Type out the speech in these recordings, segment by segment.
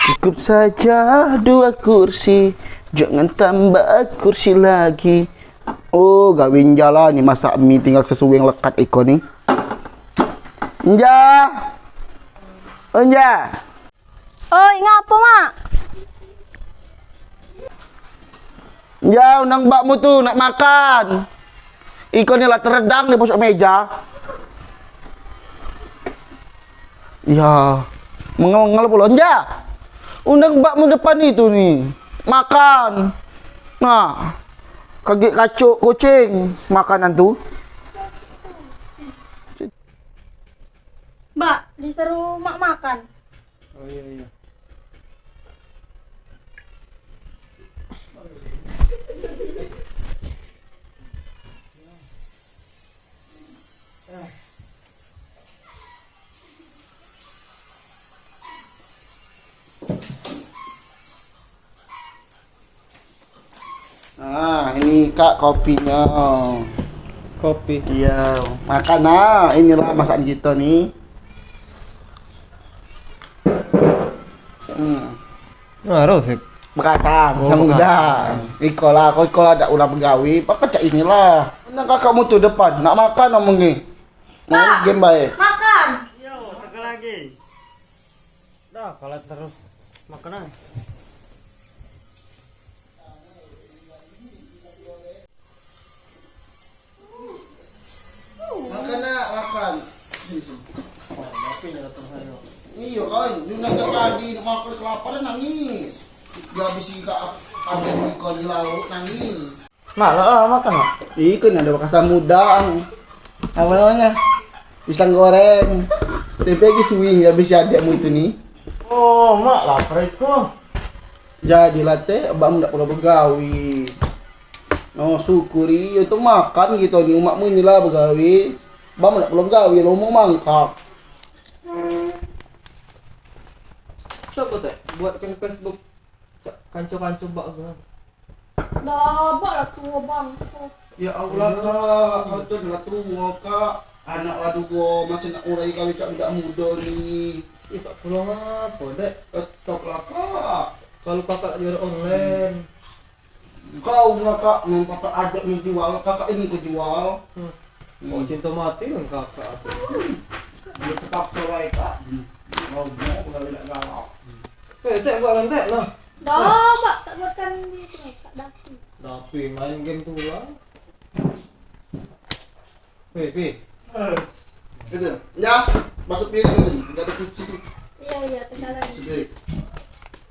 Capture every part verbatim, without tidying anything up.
Cukup saja dua kursi, jangan tambah kursi lagi. Oh, gawin jalan ni masak mi tinggal sesuai yang lekat iko ni. Nja. Oh, Nja. Oi, ngapo, Mak? Nja, undang bakmu tu nak makan. Iko ni lah teredang di pucuk meja. Iya, mengel-mengel pulo. Nja, undang bakmu depan itu ni. Makan. Nah, kagek kacuk kucing makanan tu. Mbak, diseru Mak makan. Oh, iya, iya. Nah, ini, Kak, kopinyo. Kopi. Iya, makan, nah, inilah masakan kito ni. Hmm. Ngaruh sih. Bekasam, Oh, asam bekasam. Udang. Iko lah, kau iko lah dak ulah begawe, pakai cak inilah. Nah, kakakmu tu depan, nak makan omong ni. Main Kak, game bae. Makan. Yo, tengah lagi. Dah, kalau terus makan aja. Makan nak makan. Iyo kan, dia nak tadi nak makan kelaparan nangis. Dia habis ikan ada ikan di laut nangis. Mak, lah, lah, makan, Mak. Ih, kan ada bekas udang. Apa namanya? Pisang goreng. Tempe lagi suwing habis adikmu itu ni. Oh, Mak, lapar itu. Jadilah, Tek, abang dak perlu begawe. Oh, syukuri itu makan kita ni, umakmu inilah begawe. Abang dak perlu begawe, lomo mangkak. Siapa, Tek? Buatkan Facebook. Cak kanco-kanco bak ke. Dah, bak lah tuo bangko. Ya Allah, Kak, kau tu dah tuo, Kak. Anak lah duo, masih nak urai kawin cak budak mudo ni. Ih, tak pulang apa, Dek? Tetap lah, Kak. Kalau kakak jual online. Kau lah, Kak, mau kakak ajak ni jual, kakak ini ke jual. Hmm. Hmm. Oh, cinta mati dengan kakak tu. Dia terpaksa baik, Kak. Hmm. Mau, mau, udah tidak galak. Eh, Tek, buat kan, Tek, nah. Dah, Pak, tak buatkan dia tu, tak dapi. Dapi main game tu lah. Pi, Pi. Itu. Ya, masuk piring tu. Enggak ada kunci. Iya, iya, tinggal lagi. Sedih.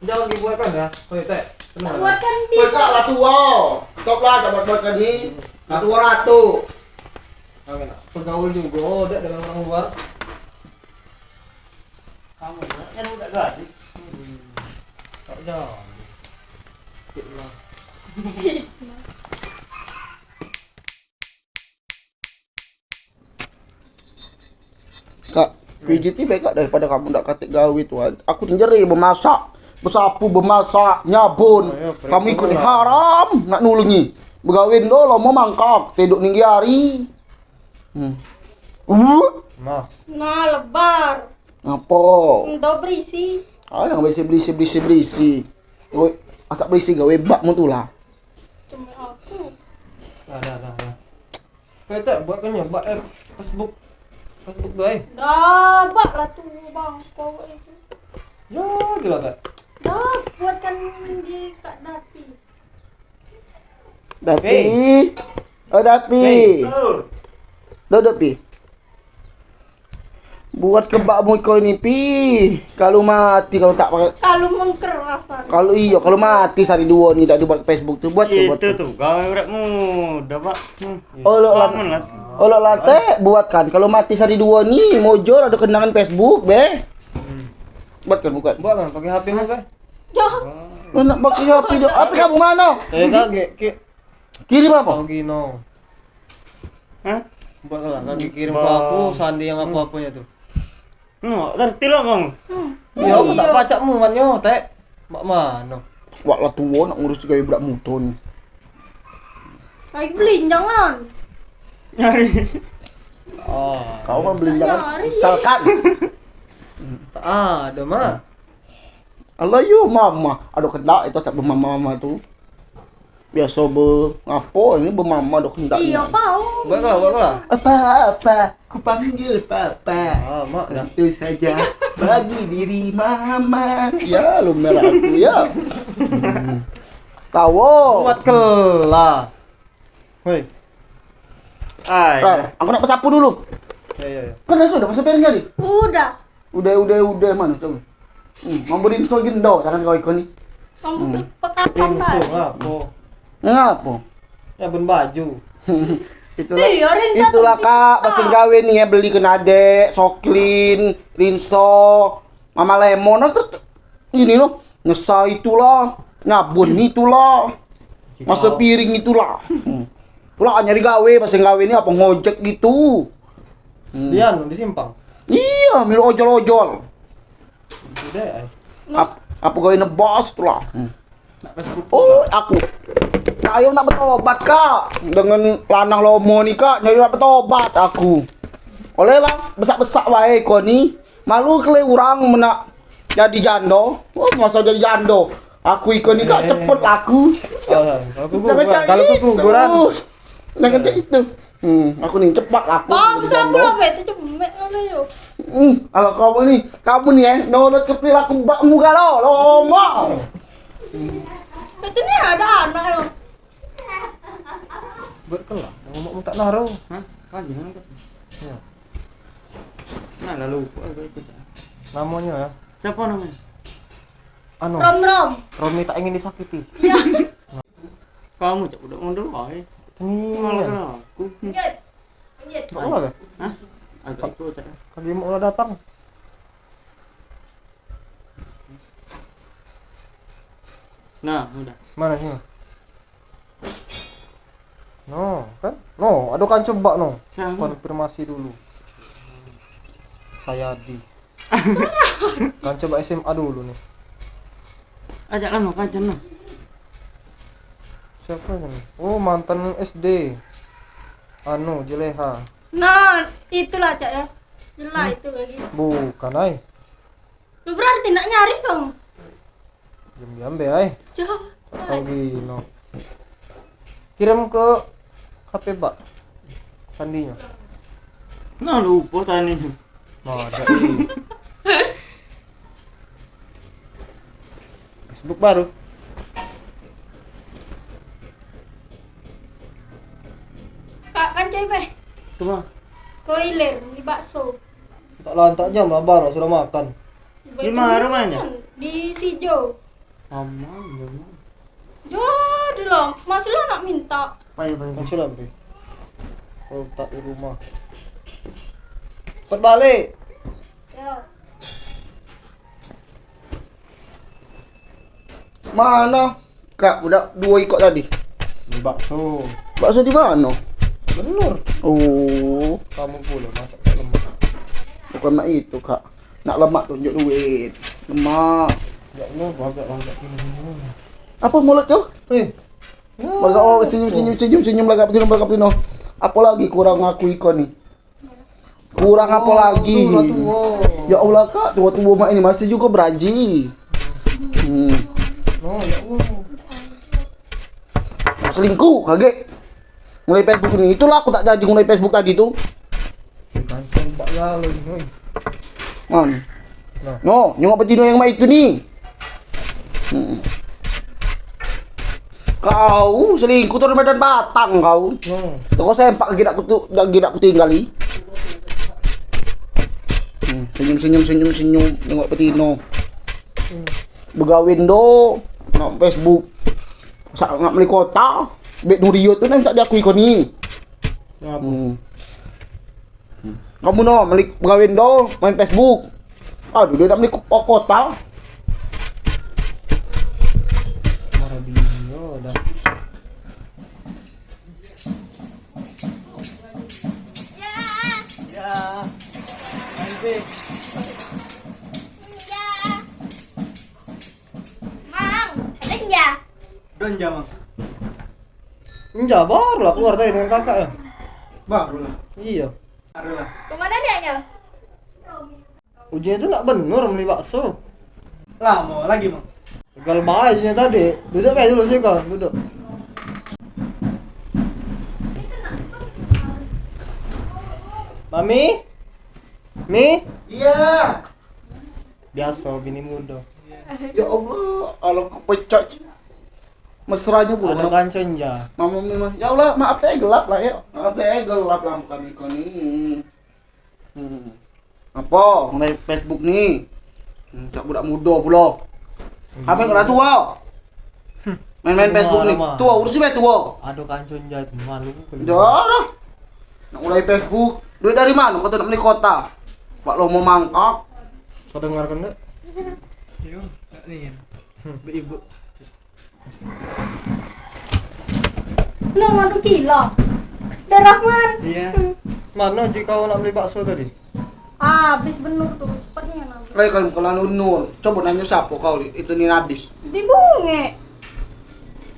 Jangan dibuatkan ya. Oi, Tek. Tak buatkan, Pi. Oi, Kak, lah tua. Stop lah, tak buat-buatkan ni. Lah tua ratu. Pegaul juga, Dek, dengan orang luar. Kamu kan udah gadis. Hmm. Tak jauh. Fitnah. Kak, pijiti be, Kak, daripada kamu dak katek gawe, Tuhan. Aku ni jere bemasak, besapu, bemasak, nyabun. Oh, iya, kamu ikut ni lah. Haram nak nulungi. Begawe ndo lomo mangkak, tedok ninggi hari. Hmm. Uh. Nah. Nah, lebar. Ngapo? Ndo berisi. Ah, yang berisi, berisi, berisi, berisi. Woi, asak berisi gawe bakmu tu lah. Cuma aku. Dah, dah, dah, dah. Kayak tak buat kan ya, buat, eh, Facebook. Facebook tu, eh. Dah, bak lah tu, bang. Kau itu. Ya, jelas tak? Dah, buatkan di Kak Dati. Dapi. Hei. Oh, Dapi. Hei. Duduk, Pi. Buat ke bakmu iko ini, Pi. Kalu mati, kalu tak pakai. Kalu mengkeras. Kalu iyo, kalu mati sehari duo ni tak dibuat Facebook tu, buat ke buat. Itu tu, gawe uratmu, dah, Pak. Hmm. Olok lah. Bangun lah. Olok lah, Tek, buat kan. Kalu mati sehari duo ni, mojor ada kenangan Facebook, be. Hmm. Buat kan, bukan? Buat kan, pakai H P-mu, be? Yo. Lu nak pakai H P dio? H P kamu mano? Eh, kaget, Ki. Kirim apa? Tau gino. Hah? Buat lah, nanti kirim ke aku, sandi yang apa-apanya tu. Hmm, ngerti lah kamu. Hmm. Ya, aku tak pacak muatnyo, Tek. Mak mano? Wak lah tuo nak ngurus gawe budak mudo ni. Lagi belinjang kan? Nyari. Oh. Kau kan belinjang kan? Nyari. Misalkan. Tak ada, Mak. Alah yo mama, ado kendak itu tak bemama-mama tu. Biaso be ngapo ini bemama ado kendak. Iyo, pau. Buat apa, buat apa? Apa, apa? Ku panggil papa. Ah, mak dah. Tentu saja bagi diri mama. Ya, lu merah aku ya. Tawo. Buat kelah. Hoi. Ai. Ra, aku nak besapu dulu. Ya, ya, ya. Kan dah sudah masuk piring tadi? Udah. Udah, udah, udah, mano tu? Hmm, mambo rinso gendo tangan kau iko ni. Mambo hmm. Pekakan. Rinso lah, apo? Ngapo? Ya, ben baju. Itulah, itulah, Kak, pasang gawe ni ya, beli ke Nadek, Soklin, Rinso, Mama Lemon, nah, ter-, ini loh, nyesa itulah, nyabun itulah, maso piring itulah. Hmm. Itulah nyari gawe, pasang gawe ni apa ngojek gitu. Hmm. Dia anu di simpang. Iya, milu ojol-ojol. Udah, ai. Ap-, apa gawe nebas itulah. Hmm. Oh, aku. Ayo nak betobat, Kak. Dengan lanang lomo ni, Kak, nyari nak betobat aku. Oleh lah, besak-besak wae kau ni. Malu kele urang menak jadi jando. Oh, masa jadi jando. Aku iko ni, Kak, cepet laku. Oh, kalau kuku, kalau kuku ukuran. Jangan kayak itu. Hmm, aku ni cepat laku. Bang, jadi siapa jando. Lah, Bet? Itu cemek kali yo. Hmm, kalau kamu ni, kamu ni, eh, nurut ke perilaku bakmu galo, lomo. Itu ni ada anak yo. Buat kelah, ngomong tak naro. Hah? Kan jangan kan. Ya. Nah, lalu apa itu? Namanya ya? Siapa namanya? Anu. Rom Rom. Romi tak ingin disakiti. Iya. Kamu cak udah mundur wae. Ini. Malah aku. Lanjut. Lanjut. Tak boleh. Hah? Agak itu cak. Kaki mau udah datang. Nah, udah. Mana sini? No, kan? No, ada kanca bak no. Siapa? Konfirmasi dulu. Sayadi. Kanca bak S M A dulu nih. Ajak lah no, kanca no. Siapa ini? Oh, mantan S D. Anu, Jeleha. Nah, itulah, Cak, ya. Jelas itu lagi. Bukan, ai. Lu berarti nak nyari kamu? Diam-diam be ai. Cak. Tau gino. Kirim ke H P bak. Sandinya. Nah, lupa tadi. Nah, ada ini. Facebook baru. Kak, kan cai peh. Cuma. Ko ilir, beli bakso. Tak lantak jam lah, baru sudah makan. Di mana rumahnya? Di Sijo. Aman, aman. Yo, dulu. Masih lo nak minta. Payo, payo. Kan sudah, Pi. Kalau tak di rumah. Cepat balik. Ya. Mana? Kak, budak dua ikok tadi. Ni bakso. Bakso di mana? Bener. Oh. Kamu pula masak tak lemak. Bukan mak itu, Kak. Nak lemak tunjuk duit. Lemak. Ya Allah, bagak, bagak ini. Apa mulut kau? Eh. Bagak, oh, senyum, senyum, senyum, senyum, lagak betina, lagak betina. Apalagi kurang aku ikon ni. Kurang apa lagi? Tua-tua. Ya Allah, Kak, tua-tua mak ini masih juga beraji. Hmm. Oh, ya Allah. Nak selingkuh, kaget. Mulai Facebook ni. Itulah aku tak jadi mulai Facebook tadi tu. Kan tembak lalu ni. Man. Nah. No, nyengok betina yang mak itu ni. Hmm. Kau selingkuh tu Medan Batang kau. Hmm. Tu kau sempak lagi nak kutu, lagi nak kutinggali. Hmm, senyum, senyum, senyum, senyum, tengok betino. Hmm. Begawe ndo, nak Facebook. Sak nak beli kota, bet Nurio tu nang tak diakui kau ni. Ngapa? Hmm. Kamu no, meli begawe ndo, main Facebook. Aduh, dia nak meli ko-, kota. Marah dia dah. Ya. Mang, ada ya? Don jamang. Enggak, barulah keluar tadi dengan kakak ya. Barulah. Iya. Barulah. Kemana dianya? Ujungnya tu nak benur beli bakso. Lamo lagi, Mang. Tegal bae nyo tadi. Duduk bae dulu siko, duduk. Mami? Mi? Iya. Biaso bini mudo. Ya Allah, Allah kepecak. Mesranyo pulo. Ado kanco nja. Mama memang. Ya Allah, maaf teh gelap lah ya. Maaf teh gelap lampu kami ko ni. Hmm. Apo? Main Facebook ni. Hmm, cak budak mudo pulo. Apo yang kena tuo? Main-main Facebook ni. Tuo, urusi bae tuo. Ado kanco nja tu malu. Dah. Nak mulai Facebook. Duit dari mano kau tu nak beli kuota? Pak Lomo mangkok. Kau dengarkan tak? Yo, tak ni. Ibu. Nah, madu kilo. Dah Rahman. Iya. Hmm. Mano ji kau nak beli bakso tadi? Ah, habis benur tu. Cepet nian habis. Lai kalu kalau Nur, coba nanyo siapo kau ni, itu ni habis. Di bunge.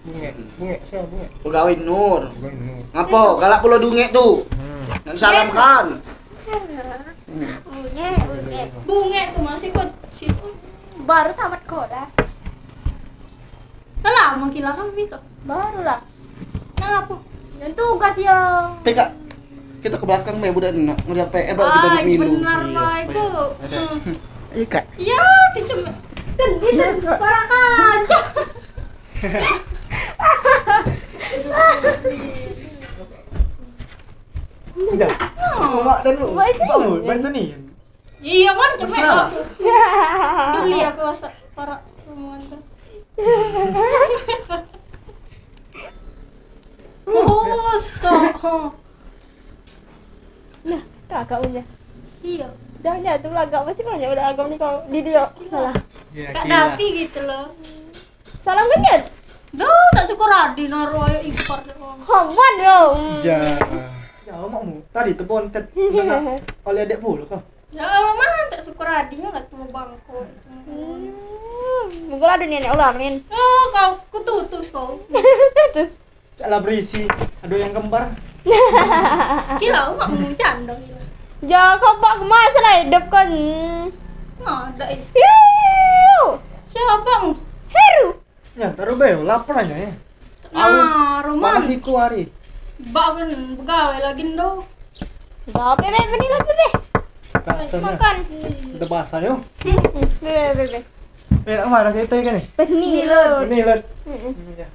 Bunge, bunge, siapa bunge? Pegawai Nur. Pegawai Nur. Ngapo? Galak pulo dunge tu. Hmm. Nak salamkan. Bunge, bunge. Bunge tu masih kecil. Baru tamat sekolah. Telah menghilang kan itu. Barulah. Nah, apa? Yang tugas ya. Peka. Kita ke belakang meh budak ni nak ngeliat P R baru kita nak milu. Benar lah itu. Hmm. Iya, Kak. Iya, dicem-, kan dia kan para kaca. Dah. Oh. Mak dan lu. Baik. Bangun, bantu ni. Iya, man, cepat aku. Beli aku masak parak semuanya. Oh, sok. Nah, kakak punya. Iya. Dah, dah, tu lah, agak pasti banyak udah agak ni kau di dia. Salah. Iya, Kak gila. Dapi gitu loh. Salam kenyat. Dah, tak syukur adi naruh ayo ipar dia. Hawan yo. Hmm. Ja. Ya, makmu tadi tebontet. Oleh adek pulo kau. Ya Allah, mana tak syukur adi lah tua bangko. Hmm. Mungkin ada nenek ulang, Nin. Oh, kau kututus kau. Tutus. Cak lah berisi, ado yang kembar. Kilo, makmu janda kilo. Ja, kau bak kemas lah hidup kan. Nah, dak ini. Hiu. Siapa mu? Heru. Ya, taruh be, lapar aja ya. Nah, Roman. Panas iku hari. Bak kan begawe lagi ndo. Bak, be, be, benilah, be, be. Rasanya. Makan. Udah basah yo. Hmm, be, be, be, be. Eh, nak mana kita ikan ni? Benilah. Benilah. Hmm. Ya.